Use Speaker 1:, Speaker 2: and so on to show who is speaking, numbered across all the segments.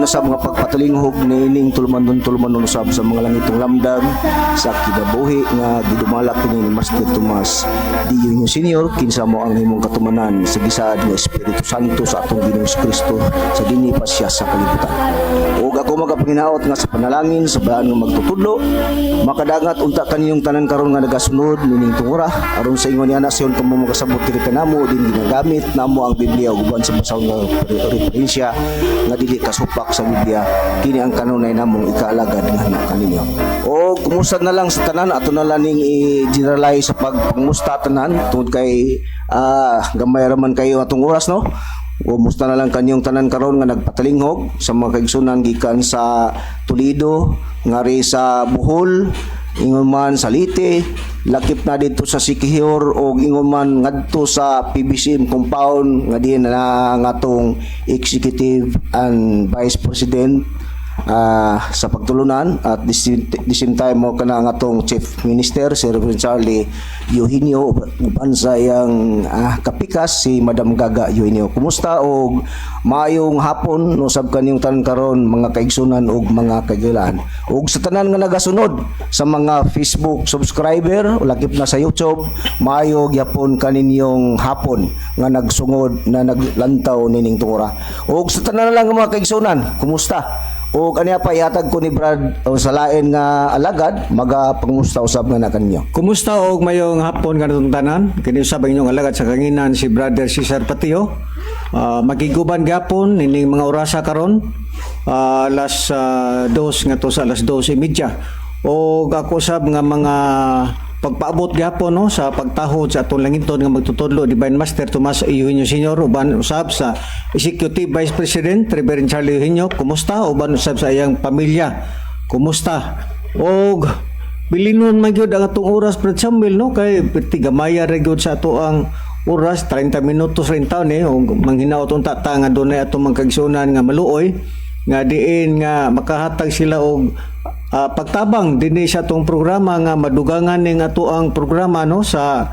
Speaker 1: usab nga pagpatalinghog niining tulumanon tulumanon usab sa mga langitong lamdag sa kinabuhi nga gidumala kini ni Master Tomas D. Eugenio Senior, kinsa mo ang himong katumanan sa gisaad nga Espiritu Santo sa atong Ginoong Kristo sa dinhi pa siya sa kalibutan. Ug ako magapanginaot nga sa panalangin sa balaan nga magtutudlo, makadangat unta kaninyong tanan karon nga nagasunod nining tungura, aron sa ingon niana sayon kamo makasabot diri kanamo din ginagamit namo ang Biblia ug uban sa basahon nga referensya nga dili kasupak sa Biblia. Kini ang kanunay namong ikaalagad nga na kaninyo. O kumusta na lang sa tanan, ato na lang ning i-generalize sa pagpangusta tanan tungod kay gamay ra man kayo atong oras, no? Kumusta na lang kanyong tanan karon nga nagpatalinghog sa mga kaigsunan gikan sa Toledo, ngari sa Bohol, ingon man sa Leyte, lakip na dito sa Siquijor o ingon man ngadto sa PBCM compound nga diin na ngatong executive and vice president sa pagtulunan at the same time mo kana ang atong chief minister, si Reverend Charlie Eugenio, uban sa iyang kapikas, si Madam Gaga Eugenio. Kumusta og maayong hapon no sab kaninyong tanan karon, mga kaigsunan ug mga kaigilaan. Ug sa tanan nga nagasunod sa mga Facebook subscriber, lakip na sa YouTube, maayo gyapon kaninyong hapon nga nagsungod na naglantaw nining tungura. Ug sa tanan na lang nga mga kaigsunan, kumusta? O kaniya pa ihatag ko ni Brad o sa lain nga alagad magapangmusta usab nga na kanyo.
Speaker 2: Kumusta og mayong hapon kanatong tanan? Kini usab ang inyong alagad sa kanginan, si Brother Cesar Patio. Magiguban gyapon ining mga orasa karon, alas 2 ngadto sa alas 2:30. Og ako sab nga mga pagpaabot gyapon, no, sa pagtahod sa atong langiton nga magtutudlo, Divine Master Tomas Eugenio Senior, uban usab sa Executive Vice President Reverend Charlie Eugenio. Kumusta uban usab sa iyang pamilya? Kumusta? Og bilinon man gyud ang atong oras, Brad Samuel, no, kay perti gamaya ra gyud sa ato ang oras, 30 minutos rin taon eh. Og manghinaot unta ta nga dunay atong mga kaigsuonan nga maluoy nga diin nga makahatag sila og pagtabang dinhi sa atong programa nga madugangan ning ato ang programa, no, sa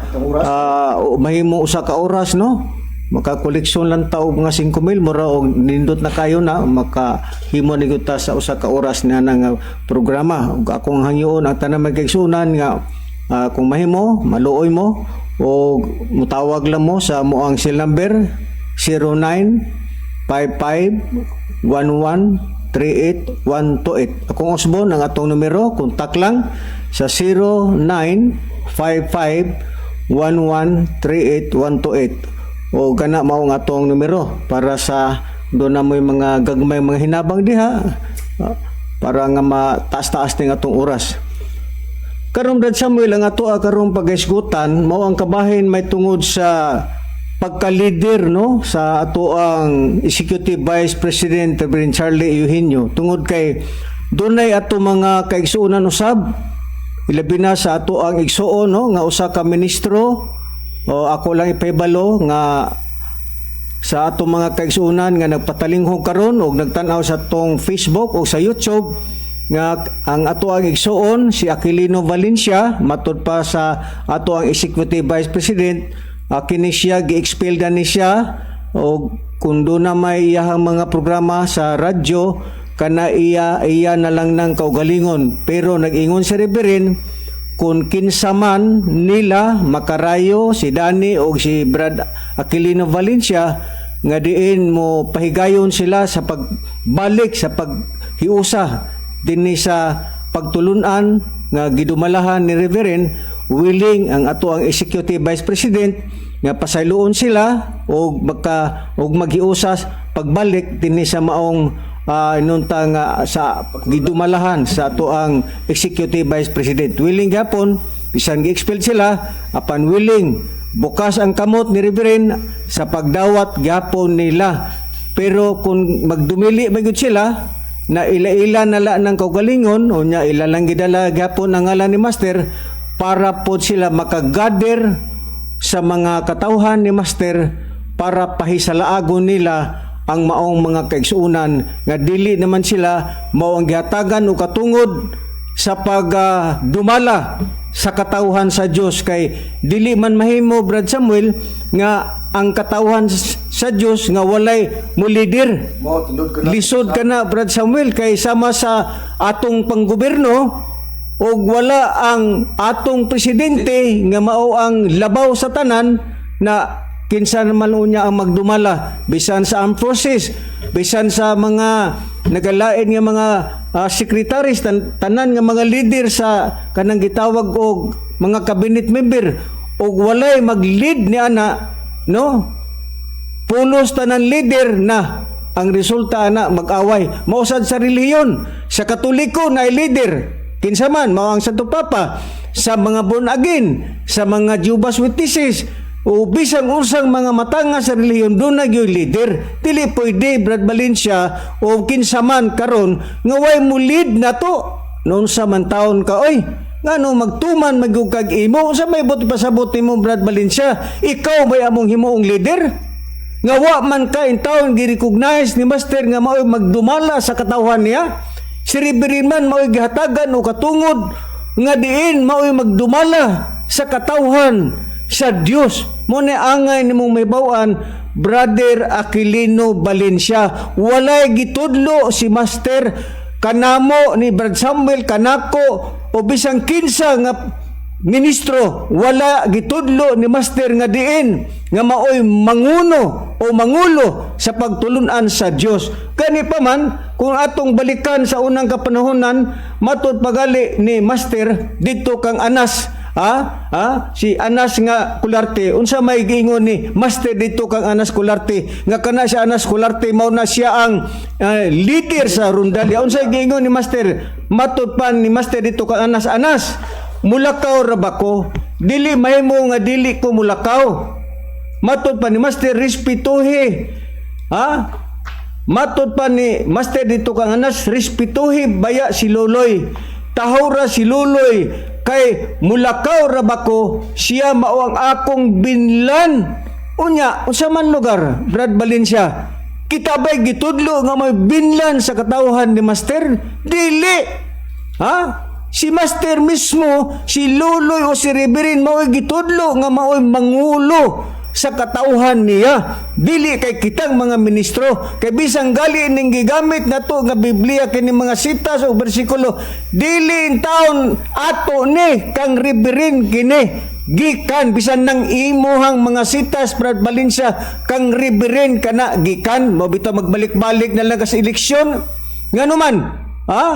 Speaker 2: mahimo usa ka oras, no. Makakoleksyon lang ta og mga 5,000, mura og nindot na kayo na makahimo ni gyud ta sa usa ka oras na nga programa. Ug akong hangyoon ang tanan mga kaigsuonan nga kung mahimo maluoy mo o mutawag lang mo sa amoang cell number 0955 11 38128. Akong usbon ang atong numero, kontak lang sa 0955 1138128. O kana mao ang atong numero para sa doon na mo'y mga gagmay mga hinabang diha para nga mataas-taas ning atong oras. Karon, Brad Samuel, ang ato karong paghisgutan mao ang kabahin may tungod sa pagka-leader, no, sa ato ang Executive Vice President Reverend Charlie Eugenio, tungod kay dunay ato mga kaigsuonan usab, ilabi na sa ato ang igsuon, no, nga usa ka ministro. O ako lang ipahibalo nga sa ato mga kaigsuonan nga nagpatalinghog karon og nagtan-aw sa atong Facebook o sa YouTube nga ang ato ang igsuon, si Aquilino Valencia, matud pa sa ato ang Executive Vice President, kini siya gi-expel na ni siya. Og kung doon na may iyahang mga programa sa radyo, kana iya iya na lang ng kaugalingon, pero nag-ingon si Reverend kung kinsa man nila makarayo si Danny o si Brad Aquilino Valencia nga diin mo pahigayon sila sa pagbalik sa paghiusa dinhi sa pagtulunan nga gidumalahan ni Reverend, willing ang ato ang Executive Vice President nga pasayloon sila og maka og maghiusa pagbalik dinhi sa maong inunta nga sa gidumalahan sa ato ang Executive Vice President. Willing gyapon bisan gi-expel sila, apan willing, bukas ang kamot ni Reverend sa pagdawat gyapon nila. Pero kung magdumili man gyud sila na ila-ila na la ng kaugalingon unya ila lang gidala gyapon ang ngalan ni Master para pod sila makagather sa mga katawhan ni Master para pahisalaagon nila ang maong mga kaigsuonan nga dili naman sila mao ang gihatagan og katungod sa pagdumala sa katawhan sa Dios, kay dili man mahimo, Brad Samuel, nga ang katawhan sa Dios sa Dios nga walay mo leader.
Speaker 1: Mo tinud ka na.
Speaker 2: Lisod ka na, Brad Samuel, kay sama sa atong panggoberno og wala ang atong presidente nga mao ang labaw sa tanan na kinsa naman unya ang magdumala bisan sa armed forces, bisan sa mga nagalain nga mga secretaries, tanan nga mga leader sa kanang gitawag og mga cabinet member, og walay mag-lead ni ana, no, pulos tanan leader na ang resulta ana mag-away. Mausad sa relihiyon, sa Katoliko na leader kinsa man, mao ang Santo Papa, sa mga born again, sa mga Jehovah's Witnesses o bisang unsang mga matanga sa relihiyon, doon na gyud leader. Dili pwede, Brad Valencia, o kinsa man karon nga way mo lead nato. Noon sa man taon ka oy, ngano magtuman magyud kag imo? Unsa may buot pasabot nimo, Brad Valencia? Ikaw may among himuong leader nga wa man ka in taon gi-recognize ni Master nga mao'y magdumala sa katawhan niya. Si Reverend man mao'y gihatagan o katungod nga diin mao'y magdumala sa katawhan sa Dios. Mo ni angay nimong mahibaw-an, Brother Aquilino Valencia, walay gitudlo si Master kanamo ni Brad Samuel, kanako o bisang kinsa nga ministro. Wala gitudlo ni Master nga diin nga maoy manguno o mangulo sa pagtulunan sa Dios. Kani pa man, kung atong balikan sa unang kapanahonan, matud pagali ni Master didto kang Anas, si Anas nga Kularte. Unsa may giingon ni Master didto kang Anas Kularte, nga kana si Anas Kularte mao na siya ang leader sa rondalya? Unsa giingon ni Master? Matud pa ni Master didto kang Anas, "Anas, mulakaw ra ba ko? Dili mahimo nga dili ko mulakaw." Matud pa ni Master, respetuhi. Ha? Matud pa ni Master didto kang Anas, "Respetuhi baya si Loloy. Tahura si Loloy kay mulakaw ra ba ko, siya mao ang akong binlan." Unya, unsa man lugar, Brad Valencia? Kita ba'y gitudlo nga may binlan sa katawhan ni Master? Dili. Ha? Si Master mismo, si Loloy o si Reverend mao'y gitudlo nga mao'y mangulo sa katawhan niya. Dili kay kitang mga ministro. Kay bisang gali ning gigamit nato nga Biblia kini mga sitas o bersikulo, dili in taon ato ni kang Reverend kini. Gikan bisan nang imuhang mga sitas, Brad Valencia, kang Reverend kana gikan mo bitaw magbalik-balik na lang ka sa eleksyon. Ngano man? Ha?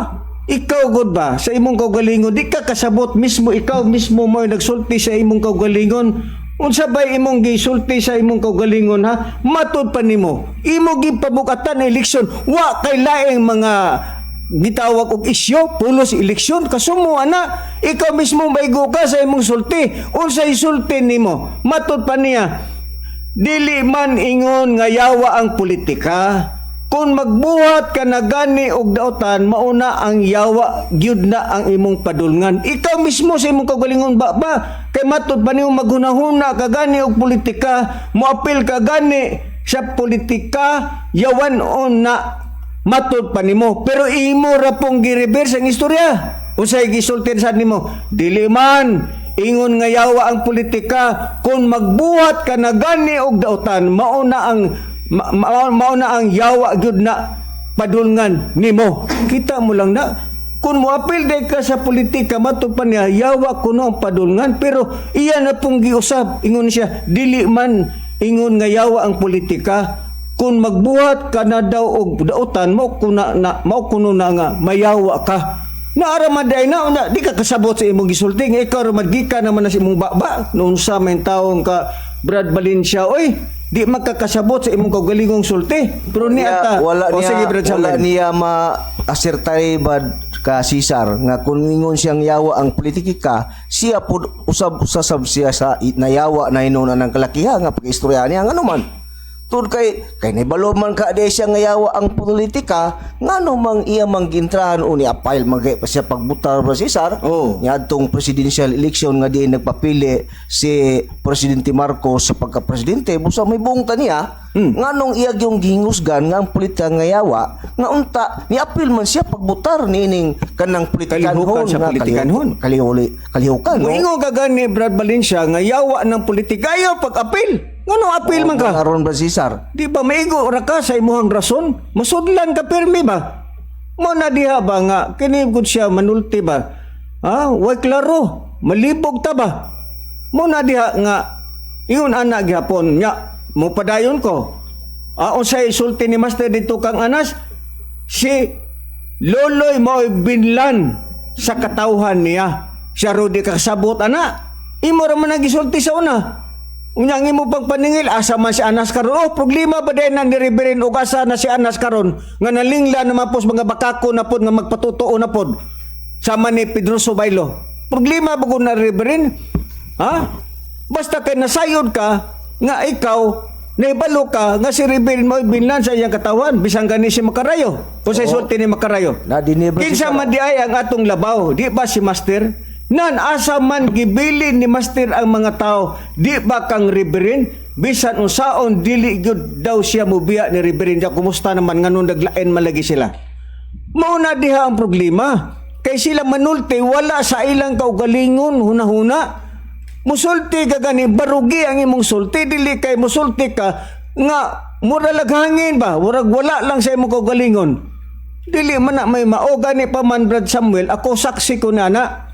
Speaker 2: Ikaw gud ba sa imong kaugalingon di ka kasabot mismo? Ikaw mismo mo nagsulti sa imong kaugalingon. Unsa bay imong gisulti sa imong kaugalingon, ha? Matud pa nimo, imo gipabukatan ang eleksyon, wa kay laing mga gitawag og isyo pulos eleksyon kasumo ana. Ikaw mismo maigo ka sa imong sulti. Unsay sulti nimo? Matud pa niya, dili man ingon nga yawa ang politika. Kung magbuhat ka na gani og daotan, mauna ang yawa gyud na ang imong padulngan. Ikaw mismo sa imong kaugalingon ba? Kay matud pa nimo maghunahuna ka gani og politika, moapil ka gani sa politika, yawan on na matud pa nimo. Pero imo ra pong gi-reverse ang istorya. Unsay gisulti sa nimo? Dili man ingon nga yawa ang politika. Kung magbuhat ka na gani og daotan, mao na ang yawa gyud na padulngan nimo. Kita mo lang na kung moapil day ka sa politika, matud pa niya yawa kuno ang padulngan, pero iya na pong giusab. Ingon siya, dili man ingon nga yawa ang politika. Kung magbuhat ka na daw og daotan mo kuna na mao kuno na nga mayawa ka. Naara man day na una, di ka kasabot sa imong gisulti nga ikaw ra man gikan naman na sa imong baba. Noon sa may taong ka, Brad Valencia, oy, di makakasabot sa imong kaugalingong sulti. Pero ni ata
Speaker 1: wala
Speaker 2: o
Speaker 1: niya,
Speaker 2: sige, Brad
Speaker 1: wala
Speaker 2: Samuel.
Speaker 1: Niya ma-asertay bad ka Cesar nga kung ingon siyang yawa ang politika, siya pud usab usasab siya sa nayawa na hinuon ng kalakiha nga pag-istorya niya. Ngano man? Tud kay nibalo man ka di siya nga yawa ang politika, ngano mang iya mang gintrahan o ni apile man kay pa siya pagbutar ba Cesar niadtong presidential election nga di nagpapili si Presidente Marcos sa pagka-presidente, busa may buong taniya? Nganong iya yung gihingusgan nga ang politika nga yawa, nga unta ni apil man siya pagbutar niining kanang politikanhon
Speaker 2: Kalihukan sa
Speaker 1: nga
Speaker 2: politikanhon.
Speaker 1: Kalihukan, no?
Speaker 2: Moingon ka gani, Brad Valencia, nga yawa ng politika, ayaw pag-apil. Ngano apil man ka?
Speaker 1: Aron Brad Cesar.
Speaker 2: Di ba maigo ra ka sa imuhang rason? Masudlan ka pirmi ba? Mo na diha ba nga kini gud siya manulti ba? Ha? Way klaro, malibog ta ba? Mo na diha nga ingon ana gihapon nya mo padayon ko. Ah, unsay sulti ni Master dito kang Anas? Si Loloy mao'y binlan sa katawhan niya. Siya ro di kasabot ana. Imo ra man ang gisulti sa una. Unya ang imo pang paningil asa man si Anas karon. Oh, problema ba din na ni Reverend og asa na si Anas karon nga nalingla na mapos mga bakako na pod nga magpatotoo na pod sama ni Pedro Subaylo. Problema ba na Reverend? Ha? Basta kay nasayod ka nga ikaw naibalo ka nga si Reverend mo binlan sa iyang katawan bisan gani si Makarayo. Kung sa sulti ni Makarayo.
Speaker 1: Na dinhi Brad
Speaker 2: Kinsa
Speaker 1: Cesar.
Speaker 2: man di ay ang atong labaw, di ba si Master? Nan asa man gibilin ni Master ang mga tao, di ba kang Reverend? Bisan unsaon dili gyud daw siya mobiya ni Reverend. Ya, kumusta naman nganong naglain man lagi sila? Mao na diha ang problema. Kay sila manulti wala sa ilang kaugalingon hunahuna. Musulti ka gani barugi ang imong sulti, dili kay musulti ka nga mura lag hangin ba, murag wala lang sa imong kaugalingon. Dili man na may mao gani pa man, Brad Samuel, ako saksi ko na na.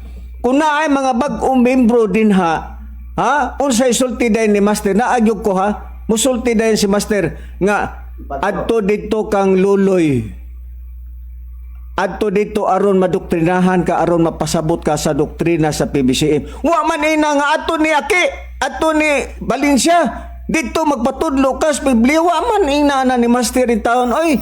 Speaker 2: Kung naay mga bag-ong membro din ha, ha, unsay sulti dayon ni Master, naagyog ko ha, musulti dayon si Master nga adto didto kang Luloy. Adto dito aron madoktrinahan ka, aron mapasabot ka sa doktrina sa PBCM. Wa man ina nga adto ni Aki, adto ni Valencia, dito magpatudlo ka sa Biblia, wa man ina na ni Master in taon. Oy,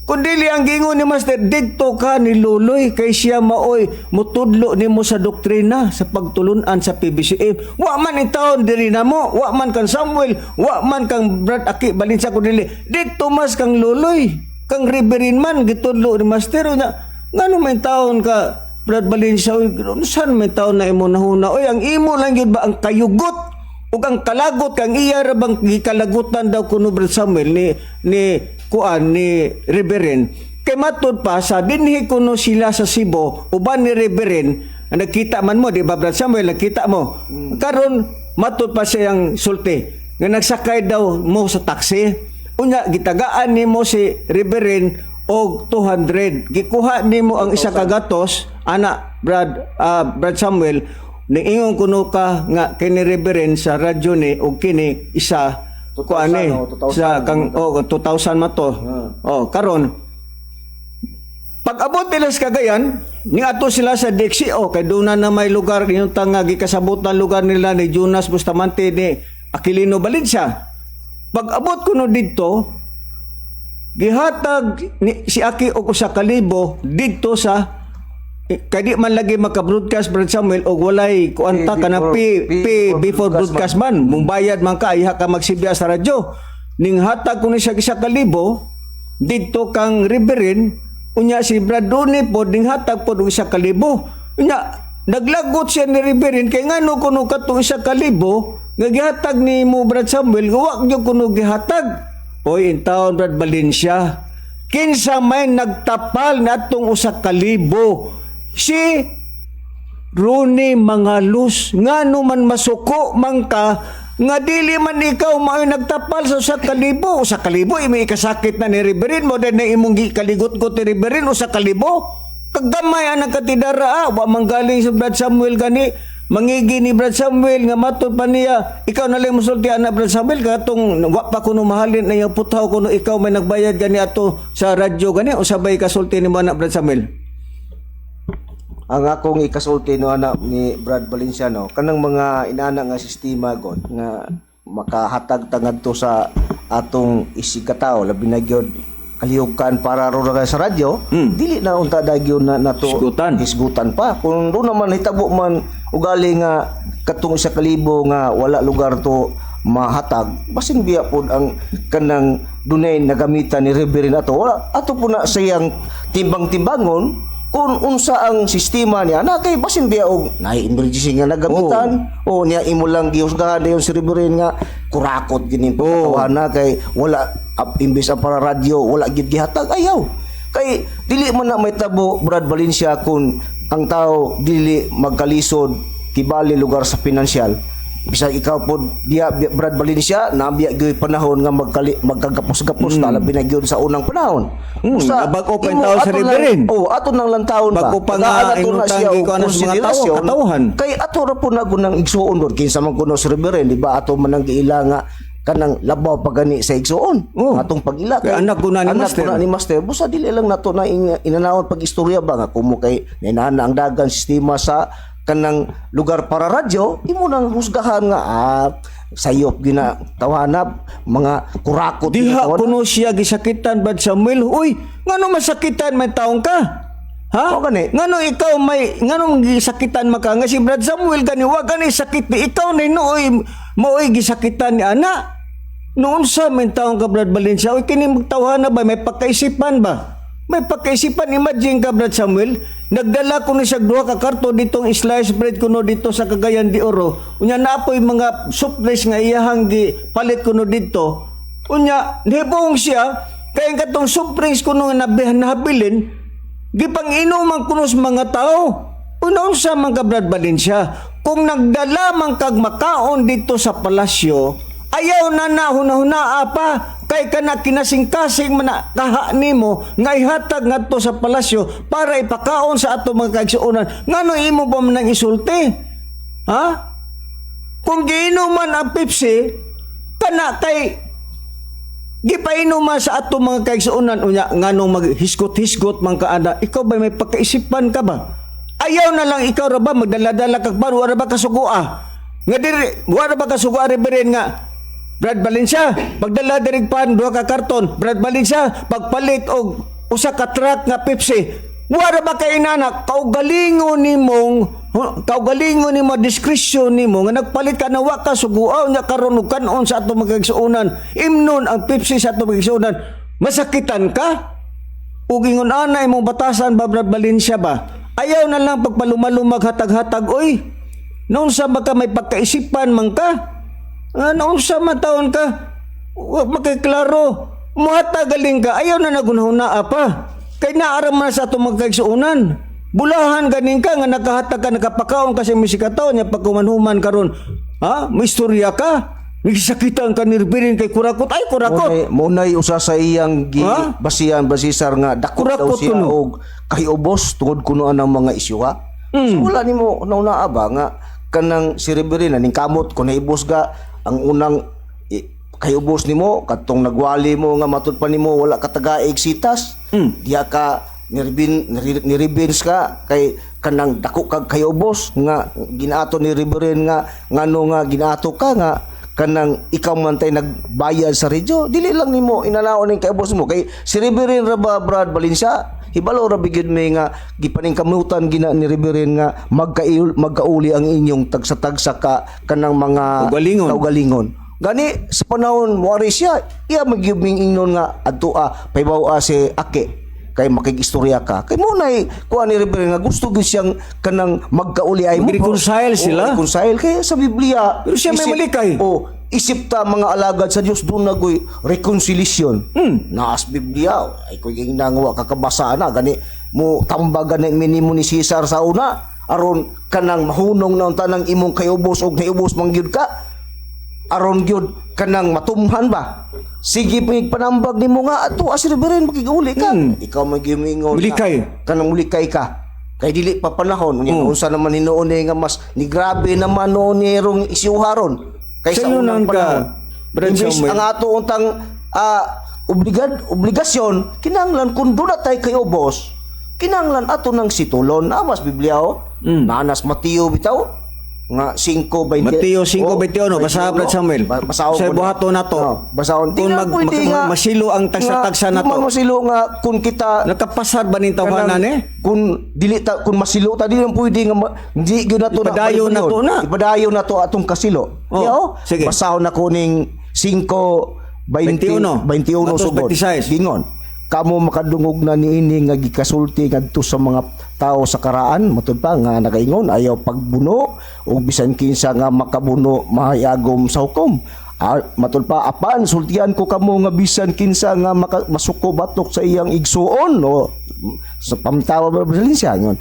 Speaker 2: kung dili ang gingon ni Master, didto ka ni Luloy kay siya maoy mutudlo nimo sa doktrina sa pagtulunan sa PBCM. Wa man in taon diri na mo, wa man kang Samuel, wa man kang Brad Aki Valencia, kun dili didto mas kang Luloy, kang Reverend man gitudlo ni Master na. Ngano may taon ka, Brad Valencia, oy, saan may taon na imo nahuna, oy? Ang imo lang yun ba ang kayugot ug ang kalagot kang iya ra bang gikalagutan daw kuno, Brad Samuel, ni kuan ni Reverend, kay matud pa sa dinhi kuno sila sa Cebu uban ni Reverend. Nagkita man mo, di ba, Brad Samuel? Nagkita mo karon. Matud pa siyang sulti nga nagsakay daw mo sa taxi, unya gitagaan nimo si Reverend og 200, gikuha nimo ang isa ka gatos ana, Brad Samuel. Niingon kuno ka nga kini Reverend sa radyo ni og kini isa kuan ni
Speaker 1: oh, 2,000.
Speaker 2: Sa kang, oh, 2,000 man to. Oh, karon pag abot nila sa Cagayan, niadto sila sa DXCO kay doon na may lugar yung nga gikasabutan lugar nila ni Jonas Bustamante, ni Aquilino Valencia. Pag abot kuno didto, gihatag ni, si Aki og 1,000 didto sa kay di man lagi maka-broadcast, Brad Samuel, og walay kuan ta
Speaker 1: P-
Speaker 2: kana P,
Speaker 1: before-
Speaker 2: P, before broadcast man mubayad man ka iha ka magsibya sa radyo. Ning hatag kuno siya 1,000 didto kang Reverend. Unya si Brad Duni pod ning hatag pod og 1,000. Unya naglagot siya ni Reverend kay ngano kuno katong 1,000 nga gihatag ni mo, Brad Samuel, wa gyud kuno gihatag. Oy, in taon, Brad Valencia, kinsa may nagtapal na atong 1,000? Si Rooney Mangalus. Ngano man masuko man ka nga dili man ikaw mao'y nagtapal sa 1,000? 1,000 imi ikasakit na ni Reverend mo dahil na imong gikaligot-got ni Reverend 1,000. Kagamay ang nagkatidara ah. Wa man galing sa Brad Samuel gani mangigi ni Brad Samuel nga matud pa niya ikaw na lang musulti ana, Brad Samuel, katong wa pa kuno mahalin na iyang putaw kuno ikaw may nagbayad gani ato sa radyo gani. Usa bay kasulti nimo ana, Brad Samuel?
Speaker 1: Ang akong ikasulti no ana ni Brad Valenciano, kanang mga inana nga sistema god nga makahatag tangad to sa atong isig katao, labi na gyud kalihukan para ro ra sa radyo, dili na unta dagyon na nato
Speaker 2: Hisgutan.
Speaker 1: Hisgutan pa kung doon naman hitabo man ugali nga katong 1,000 nga wala lugar to mahatag, basin biya pod ang kanang dunay nagamitan ni Reverend ato, wala ato po na siyang timbang-timbangon kung unsa ang sistema niya na kay basin biya og naay emergency nga nagamitan o niya imo lang gihusgahan dayon si Reverend nga kurakot gini pagkatawa na kay wala imbes ang para radyo wala gid gihatag. Ayaw kay dili man na may tabo, Brad Valencia, kung ang tao dili magkalisod kibali lugar sa pinansyal. Bisag ikaw po diya, Brad Valencia, nabiya gyud panahon nga magkagapos-gapos ta, labi na gyud sa unang panahon.
Speaker 2: Bag-o pa yung
Speaker 1: imo
Speaker 2: tao sa
Speaker 1: ato lang-
Speaker 2: Reverend.
Speaker 1: Oh, ato nang lantawon ba.
Speaker 2: Bag-o pa nga
Speaker 1: Tagaan ato na
Speaker 2: inutang
Speaker 1: siya og
Speaker 2: gikuan sa mga tao,
Speaker 1: konsiderasyon.
Speaker 2: katawhan.
Speaker 1: Kay ato ra po na gunang igsuon ron kinsa man kuno sa Reverend, di ba? Ato man ang giila nga kanang labaw pa gani sa igsuon.
Speaker 2: Oh.
Speaker 1: Atong pag-ila.
Speaker 2: Kay anak ko na ni
Speaker 1: anak
Speaker 2: Master.
Speaker 1: ko na ni Master. Busa dili lang nato na inanawon pag istorya ba nga kumo kay nainana ang dagan sistema sa kanang lugar para radyo, imo nang husgahan nga sayop gina tawanab mga kurakot
Speaker 2: Diha
Speaker 1: ginatawanan.
Speaker 2: kuno siya gisakitan, Brad Samuel. Uy, ngano masakitan may taong ka? Ha?
Speaker 1: O, gani.
Speaker 2: Ngano ikaw may ngano gisakitan maka nga si Brad Samuel gani wa gani sakit ni ikaw ni nooy maoy gisakitan ni ana. Noon sa may taong ka, Brad Valencia, uy, kini magtawhana ba may pagkaisipan ba? May pagkaisipan, imagine ka, Brad Samuel, nagdala ko ni siya duha ka karto ditong slice bread kuno dito sa Cagayan de Oro. Unya naapoy mga supplies nga iyahang gi palit kuno dito. Unya nihibong siya kay ang katong soft drinks kuno nga nabilin gipang-inuman kuno sa mga tao. Unsa man ka, Brad Valencia, kung nagdala man kag makaon dito sa palasyo, ayaw na na hunahunaa pa kay kana kinasingkasing man na kaha nimo nga ihatag ngadto sa palasyo para ipakaon sa ato mga kaigsuonan. Ngano imo pa man ang isulti? Ha? Kung giinuman ang Pepsi, kana kay gipainuman sa ato mga kaigsuonan, unya nganong maghisgot-hisgot man ka ana, ikaw ba may pagkaisipan ka ba? Ayaw na lang ikaw ra ba magdala-dala kag bar, wala ba kasugua? Nga diri, wala ba kasugua, Reverend, nga Brad Valencia, pagdala diri pan duha ka karton, Brad Valencia, pagpalit og usa ka truck nga Pepsi. Wala ba kay inana kaugalingon nimo, discretion nimo nga nagpalit ka na wa ka suguaw nya karon og kanon sa ato mga kaigsuonan, imnon ang Pepsi sa ato mga kaigsuonan, masakitan ka? Ug ingon ana imong batasan ba, Brad Valencia ba? Ayaw na lang pagpalumalumag hatag-hatag oy. Noon sa baka may pagkaisipan man ka. Ah, noon sa mataon ka. Wa makiklaro. Muhatag galing ka. Ayaw na nagunahuna pa. Kay naaram man sa atong mga kaigsuonan. Bulahan ganin ka nga nakahatag ka, nakapakaon kasi may sikataw niya pagkumanhuman karon. Ha? May istorya ka? Nagsakitan ka ni Reverend kay kurakot. Ay, kurakot.
Speaker 1: Munay usa sa iyang gi
Speaker 2: Ha?
Speaker 1: basihan basisar nga dakot daw
Speaker 2: Kurakot
Speaker 1: siya
Speaker 2: kuno.
Speaker 1: og kahiubos tungod kuno ang mga isyuha. So wala nimo naunaa ba nga kanang si Reverend ning kamot kun naibos ga ang unang kahiubos nimo kadtong nagwali mo nga matud pa nimo wala ka tagaig sitas. Diha ka niribins ka kay kanang dako kag kahiubos nga ginato ni Reverend nga ngano nga ginato ka nga kanang ikaw man tay nagbayad sa radyo, dili lang nimo inanaon ning kaubos mo kay si Reverend ra ba, Brad Valencia, hibalo ra bigid may nga gipaningkamutan gina ni Reverend nga magkauli ang inyong tagsa-tagsa ka kanang mga
Speaker 2: Kaugalingon.
Speaker 1: Kaugalingon. Gani sa panahon mo ari siya iya magyud ming ingnon nga adto paybaw si Ake kay makigistorya ka kay mo nay kuan ni Reverend nga gusto gyud siyang kanang magkauli ay mo.
Speaker 2: Mag-reconcile sila.
Speaker 1: Oo, reconcile kay sa Biblia.
Speaker 2: Pero siya may malikay.
Speaker 1: Oh, isip ta mga alagad sa Dios doon na goy reconciliation. Naas Biblia ay ko yung nangwa kakabasa na gani mo tambagan na minimo ni Caesar sa una aron kanang mahunong na unta nang imong kayubos og naubos man gyud ka aron gyud kanang matumhan ba. Sige pig panambag nimo nga ato as Reverend makiguli ka, ikaw man gyud moingon nga
Speaker 2: Mulikay.
Speaker 1: Kanang mulikay ka kay dili pa panahon unya unsa naman hinuon ni nga mas ni grabe naman noon ni rong isyuha ron kaysa
Speaker 2: Sa inyo
Speaker 1: unang
Speaker 2: nang ka,
Speaker 1: panahon.
Speaker 2: Brad
Speaker 1: Imbes
Speaker 2: Samuel.
Speaker 1: ang ato untang obligasyon kinahanglan kun doon na tay kayo boss, kinahanglan ato ng situlon amas Biblia oh. Nanas Mateo bitaw nga 5:20.
Speaker 2: Mateo 5:21, basa, Brad Samuel.
Speaker 1: Basahon
Speaker 2: Sa
Speaker 1: ko na.
Speaker 2: buhaton nato.
Speaker 1: Oh, basahon.
Speaker 2: Kung
Speaker 1: Di na pwede
Speaker 2: masilo ang tagsa-tagsa
Speaker 1: nga,
Speaker 2: nato.
Speaker 1: di man masilo nga kung kita
Speaker 2: Nakapasar ba ning tawhanan
Speaker 1: kanang
Speaker 2: eh?
Speaker 1: Kung dili ta kung masilo ta, di lang pwede nga di gyud nato na
Speaker 2: Ipadayon na to na.
Speaker 1: Ipadayon na to atong kasilo.
Speaker 2: Oh,
Speaker 1: Di, oh.
Speaker 2: sige.
Speaker 1: Basahon na ko ning 5:20
Speaker 2: 21.
Speaker 1: 21
Speaker 2: Matos
Speaker 1: sugod.
Speaker 2: 26.
Speaker 1: Gingon, kamo makadungog na niini nga gikasulti ngadto sa mga tao sa karaan, matud pa nga nagaingon, ayaw pagbuno ug bisan kinsa nga makabuno mahayagom sa hukom. Ah, matud pa, apan sultian ko kamo nga bisan kinsa nga masuko batok sa iyang igsuon o Sa pamtawa ba siya ngon.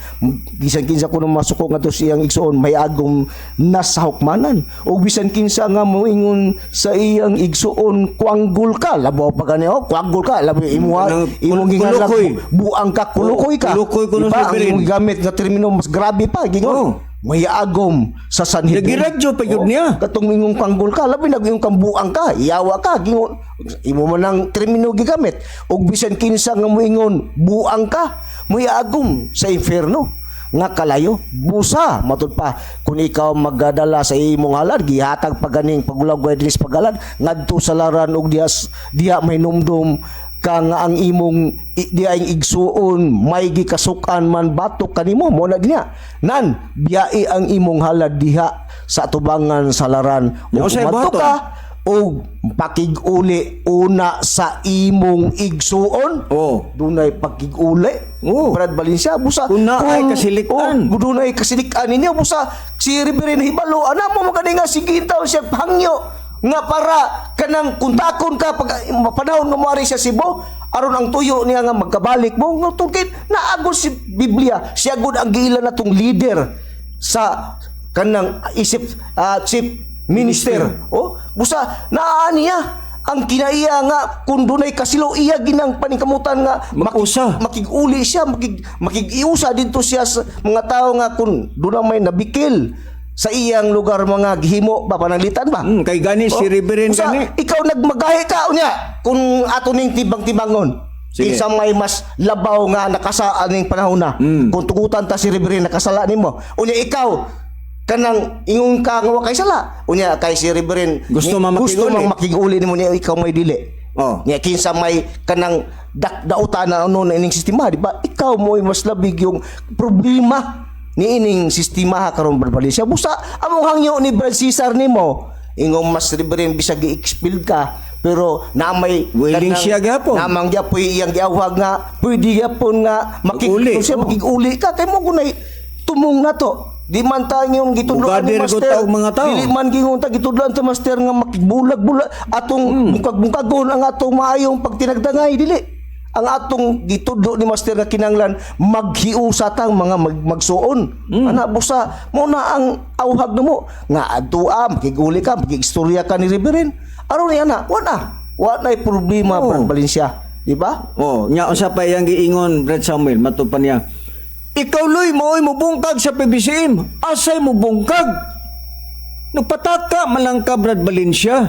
Speaker 1: Bisan kinsa kuno masuko ngadto sa iyang igsuon, may agom nasa hukmanan. O bisan kinsa nga moingon sa iyang igsuon, "Kuanggol ka," labaw pa gani, oh, "Kuanggol ka," labi imuha
Speaker 2: Kanang
Speaker 1: imong gingalag
Speaker 2: kulukoy.
Speaker 1: Buang ka, kulukoy ka.
Speaker 2: Kulukoy kuno
Speaker 1: Diba?
Speaker 2: sa
Speaker 1: Ang
Speaker 2: Reverend.
Speaker 1: imong gamit nga termino, mas grabe pa gingon. May agom sa Sanhedrin.
Speaker 2: Nagiradyo pa gyud
Speaker 1: Oh,
Speaker 2: niya.
Speaker 1: Katong ingong kanggol ka, labi nag ingong kang buang ka, iyawa ka, gingon. Imo man ang termino gigamit. Ug bisan kinsa nga moingon, "Buang ka," moiagom sa impyerno nga kalayo. Busa matud pa, kung ikaw magdala sa imong halad, gihatag pa ganing pagulagway dinis pagalad ngadto sa laran ug diha diha may numdum ka nga ang imong diha ang igsuon may gikasukan man batok kanimo mo na diha nan biyai ang imong halad diha sa tubangan sa laran
Speaker 2: Nya,
Speaker 1: ug
Speaker 2: unsay
Speaker 1: kumadto
Speaker 2: buhaton?
Speaker 1: ka og pakig-uli una sa imong igsuon. Dunay pakig-uli. Brad Valencia, busa
Speaker 2: Kung naay kasilikan.
Speaker 1: Oh, dunay kasilikan ninyo, busa si Reverend hibalo ana mo magani nga sige taon siya hangyo nga para kanang kuntakon ka pag panahon nga moari siya Cebu, aron ang tuyo niya nga magkabalik mo nga tungkit naagod si Biblia, siya gud ang giila natong leader sa kanang isip chief minister. Oh, busa naa niya ang kinaiya nga kung dunay kasilo, iya ginang paningkamutan nga
Speaker 2: Mag-usa.
Speaker 1: Makig-uli siya, makigiusa dito siya sa mga tao nga kung doon may nabikil sa iyang lugar, mga gihimo ba, pananglitan ba.
Speaker 2: Kay gani si
Speaker 1: Oh,
Speaker 2: Reverend
Speaker 1: usa,
Speaker 2: gani.
Speaker 1: Ikaw nagmagahi ka unya kung ato ning tibang-tibangon.
Speaker 2: Sige.
Speaker 1: Kinsa may mas labaw nga nakasa aning panahon na. Kung tugutan ta si Reverend, nakasala nimo. Unya ikaw kanang ingon ka nga wa kay sala. Unya kay si Reverend
Speaker 2: Gusto man
Speaker 1: gusto
Speaker 2: makig-uli.
Speaker 1: mang makig-uli nimo niya, ikaw may dili. Nya kinsa may kanang dautan na ano na ining sistema, di ba? Ikaw mo mas labig yung problema ni ining sistema karon, Brad Valencia. Busa among hangyo ni Brad Cesar nimo, ingong mas Reverend bisag gi-expel ka, pero na may
Speaker 2: Willing siya gyapon.
Speaker 1: Namang gyapoy iyang giawhag nga pwede gyapon nga makig
Speaker 2: Uli,
Speaker 1: siya makig-uli ka kay mo gunay tumong na to. Di man ta yung gitudloan ni
Speaker 2: Mugader ko
Speaker 1: Master.
Speaker 2: taog mga tao.
Speaker 1: Dili man gingon ta gitudloan ta Master nga makigbulag-bulag atong bungkag-bungkagon ang atong maayong pagtinagdangay, dili. Ang atong gitudlo ni Master nga kinanglan maghiusa tang mga magsuon. Ana busa mo na ang awhag nimo nga adtua makiguli ka, makigistorya ka ni Reverend. Aron niya na wala. Wa na'y problema. Brad Valencia, di ba?
Speaker 2: Oh, nya unsa pa iyang giingon, Brad Samuel, matud pa niya. "Ikaw loy maoy mobungkag sa PBCM. Asay mo bungkag?" Nagpataka man lang ka, Brad Valencia.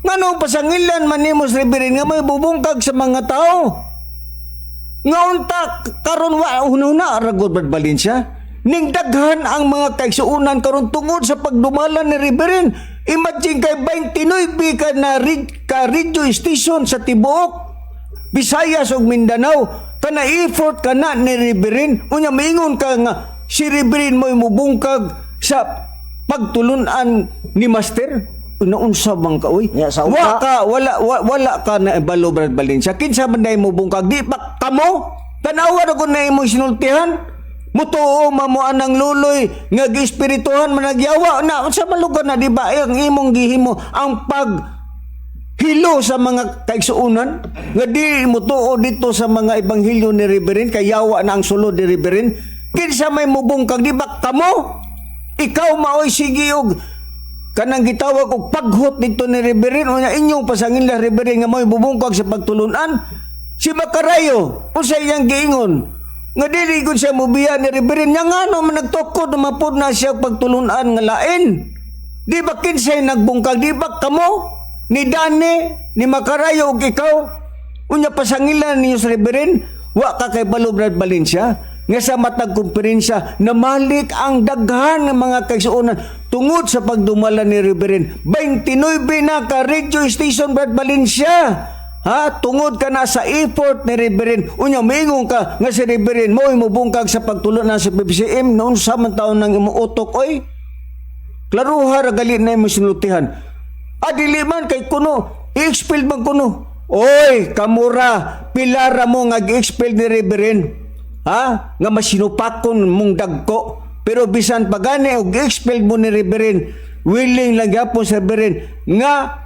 Speaker 2: Ngano pasangilan man nimo sa Reverend nga may bubungkag sa mga tao? Nga unta karon wa hununa ragod, Brad Valencia. Ning daghan ang mga kaigsuonan karon tungod sa pagdumala ni Reverend. Imagine kay 29 ka na ka radio station sa tibuok Visayas ug Mindanao kana effort kana ni Reverend. Unya maingon ka nga si Reverend mo'y mubungkag sa pagtulunan ni Master. Naunsa man ka oy?
Speaker 1: Ya, sa
Speaker 2: Wa ka wala wala ka na balo, Brad Valencia. Kinsa man day mo bungkag? Di ba kamo? Tanawa ra kun na imong sinultihan. Mutuo mamo anang luloy nga giespirituhan man nagyawa na unsa man lugar na, di ba ang imong gihimo ang pag hilo sa mga kaigsuonan nga di mo tuo dito sa mga ebanghelyo ni Reverend kay yawa na ang sulod ni Reverend? Kinsa may mubungkag? Di ba kamo? Ikaw maoy sige og kanang gitawag og paghot dito ni Reverend. Unya inyong pasangin la Reverend nga mo'y bubungkag sa pagtulunan. Si Makarayo, unsa iyang giingon? Nga dili gud siya mobiya ni Reverend nya, ngano man nagtukod na mapud na siya pagtulunan nga lain? Di ba kinsay nagbungkag? Di ba kamo? Ni Dani, ni Makarayo ug ikaw? Unya pasangilan ninyo sa Reverend, wa ka kay balo, Brad Valencia, nga sa matag kumperensya, namalik ang daghan ng mga kaigsuonan tungod sa pagdumala ni Reverend. 29 na ka radio station, Brad Valencia. Ha? Tungod ka na sa effort ni Reverend. Unya, maingon ka nga si Reverend mo mubungkag sa pagtulunan sa PBCM. Noon sa man taon ng imong utok, oy. Klaruha ra gali na imong sinultihan. Ah, dili man kay kuno, i-expel man kuno. Oy, kamura, pilara mo nga gi-expel ni Reverend. Ha? Nga masinupakon mong dagko. Pero bisan pa gani og gi-expel mo ni Reverend, willing lang gyapon sa Reverend nga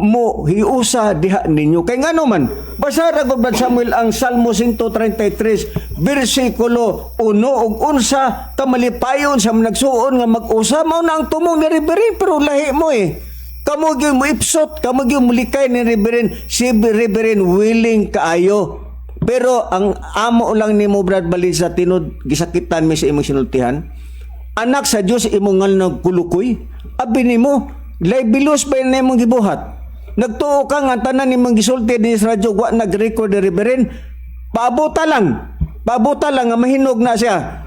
Speaker 2: Mo hiusa diha ninyo. Kay ngano man, basa ra gud, Brad Samuel, ang Salmo 133 bersikulo 1 ug unsa kamalipayon sa nagsuon nga mag-usa. Mao na ang tumong ni Reverend, pero lahi mo eh. Kamo gyud mo ipsot, kamo gyud mulikay ni Reverend, si Reverend willing kaayo. Pero ang amo lang nimo, Brad Valencia, tinud gisakitan mi sa imong sinultihan. Anak sa Dios imong ngan kulukoy. Abi nimo, libelous ba na imong gibuhat? Nagtuo ka nga tanan nimong gisulti din sa radyo wa nag-record ni Reverend. Paabuta lang. Paabuta lang nga mahinog na siya.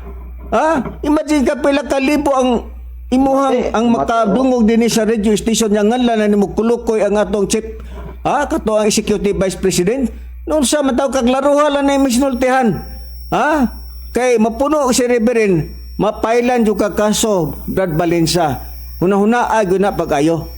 Speaker 2: Ha? Imagine ka, pila ka libo ang imuhang ang makadungog dinhi sa radio station niya, nganlan na nimo kulukoy ang atong chief, ha, kato ang executive vice president. Noon sa mataw kag laruha lang na imong sinultihan, ha, kay mapuno si Reverend, mapailan jud ka kaso, Brad Valencia. Hunahuna ay na pag-ayo.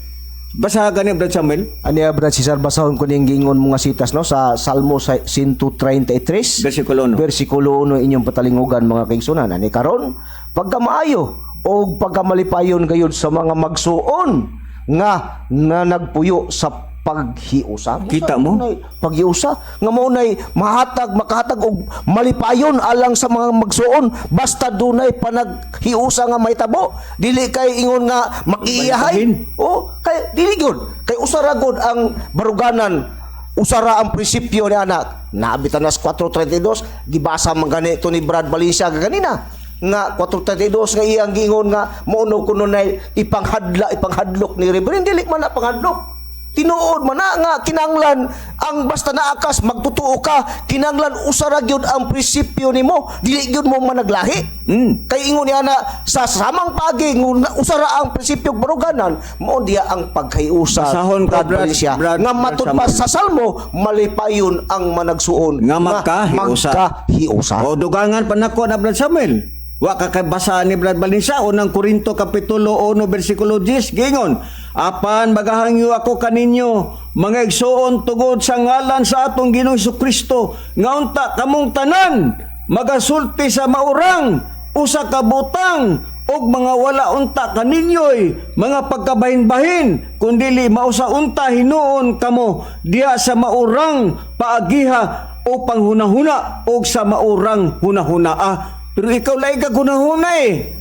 Speaker 2: Basa gani, Brad Samuel.
Speaker 1: Ani, Brad Cesar, basahon ko ning giingon mga sitas, no, sa Salmo 133
Speaker 2: versikulo 1.
Speaker 1: Bersikulo 1, inyong patalingugan, mga kaigsunan. Ani karon, pagkamaayo o pagkamalipayon gayud sa mga magsuon nga nagpuyo sa paghiusa.
Speaker 2: Kita mo?
Speaker 1: Paghiusa nga mao nay mahatag, makahatag og malipayon alang sa mga magsuon basta dunay panaghiusa nga mahitabo, dili kay ingon nga makiiyahay.
Speaker 2: Bahin.
Speaker 1: Oh, kay dili gyud kay usara gud ang baruganan, usara ang prinsipyo ni anak. Naabitanas 4:32, gibasa man gani ito ni Brad Valencia ganina nga 4:32 nga iyang giingon nga mao no kuno nay ipanghadla, ipanghadlok ni Reverend. Dili man na panghadlok, tinuod man na nga kinanglan ang basta naakas magtotoo ka, kinanglan usara gyud ang prinsipyo nimo, dili gyud mo managlahi. Kay ingon niya na sa samang paagi usara ang prinsipyo baruganan, mao diya ang paghiusa.
Speaker 2: Basahon ka,
Speaker 1: Brad
Speaker 2: Brad,
Speaker 1: Valencia,
Speaker 2: Brad,
Speaker 1: nga
Speaker 2: Brad
Speaker 1: matud pa
Speaker 2: Samuel.
Speaker 1: sa Salmo, malipayon ang managsuon
Speaker 2: nga magkahiusa.
Speaker 1: Magkahiusa.
Speaker 2: O dugangan pa nako na, Brad Samuel. Wa ka kay basa ni Brad Valencia, Unang Korinto kapitulo 1 bersikulo 10, gingon, "Apan magahangyo ako kaninyo, mga igsuon, tungod sa ngalan sa atong Ginoong Kristo nga unta kamong tanan magasulti sa maurang usa ka butang og mga wala unta kaninyo'y mga pagkabahin-bahin, kundili mausa unta hinuon kamo diha sa maurang paagiha o panghunahuna og sa maurang hunahuna." Ah, pero ikaw, lain ka hunahuna eh.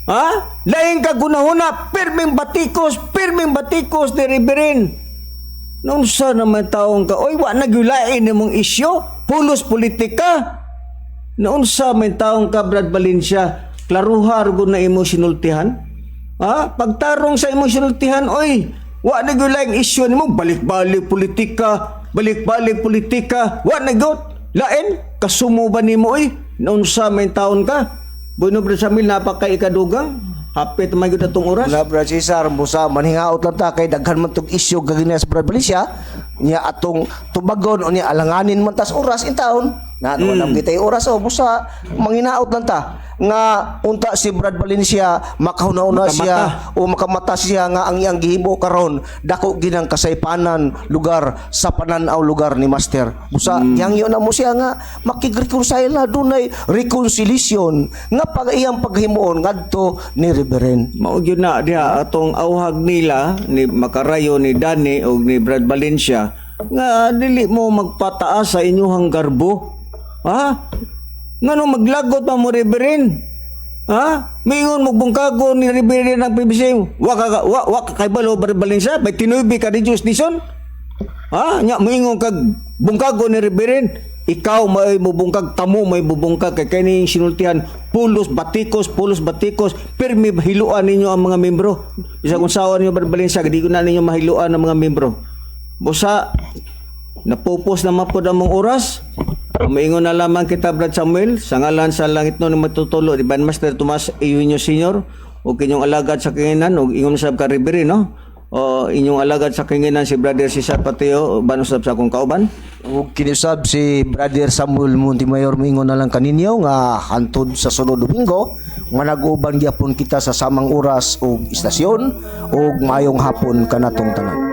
Speaker 2: Ha? Lain ka hunahuna, pirming batikos, pirming batikos ni Reverend. Nung sa naman taong ka, oy, wa nagyulain nimong isyo, pulos politika. Naunsa may taong ka, Brad Valencia, klaruha gud na imo sinultihan. Ha? Pagtarong sa imo sinultihan, oy, wa na gyud laing isyu nimo, balik-balik politika, balik-balik politika, wa na gyud. Lain, kasumo ba nimo oy? Naunsa may taon ka? Bueno, Brad Samuel, napakaikadugang. Hapit man gyud atong oras.
Speaker 1: Wala, Brad Cesar, busa manhingaot lang ta kay daghan man tog isyu gagina sa Brad Valencia nya atong tubagon o niya alanganin man tas oras in taon na wala kitay oras o busa manginaot lang ta nga unta si Brad Valencia makahuna-una
Speaker 2: Makamata.
Speaker 1: Siya o makamata siya nga ang iyang gihimo karon dako ginang kasaypanan lugar sa pananaw lugar ni Master. Busa yang na mo siya nga makig-reconcile na, dunay reconciliation nga pag iyang paghimuon ngadto ni Reverend.
Speaker 2: Mao gyud na diha atong auhag nila ni Makarayo, ni Dani og ni Brad Valencia nga dili mo magpataas sa inyuhang garbo. Ha? Ngano maglagot pa mo, Reverend? Ha? Mingon mo bungkago ni Reverend ng PBC. Wa ka kay balo, Brad Valencia, may tinubi ka radio station. Ha? Nya moingon kag bungkago ni Reverend. Ikaw may mubungkag, tamo may bubungkag kay kini sinultihan pulos batikos, pulos batikos, pirmi hiluan ninyo ang mga membro. Bisag unsaon ninyo, Brad Valencia, di ko na ninyo mahiluan ang mga membro. Busa napupos na mapod among oras. Maingon na lamang kita, Brad Samuel, sa ngalan sa langit no matutulo di Ban Master Tomas Eugenio Senior ug inyong alagad sa kinginan ug ingon sab ka Reverend, no, o inyong alagad sa kinginan si Brother Cesar Pateo, uban usab sa akong kauban.
Speaker 1: Ug kinusab si Brother Samuel Montemayor, mingon na lang kaninyo nga hantod sa sunod Domingo nga nag-uban gyapon kita sa samang oras ug istasyon, ug maayong hapon kanatong tanan.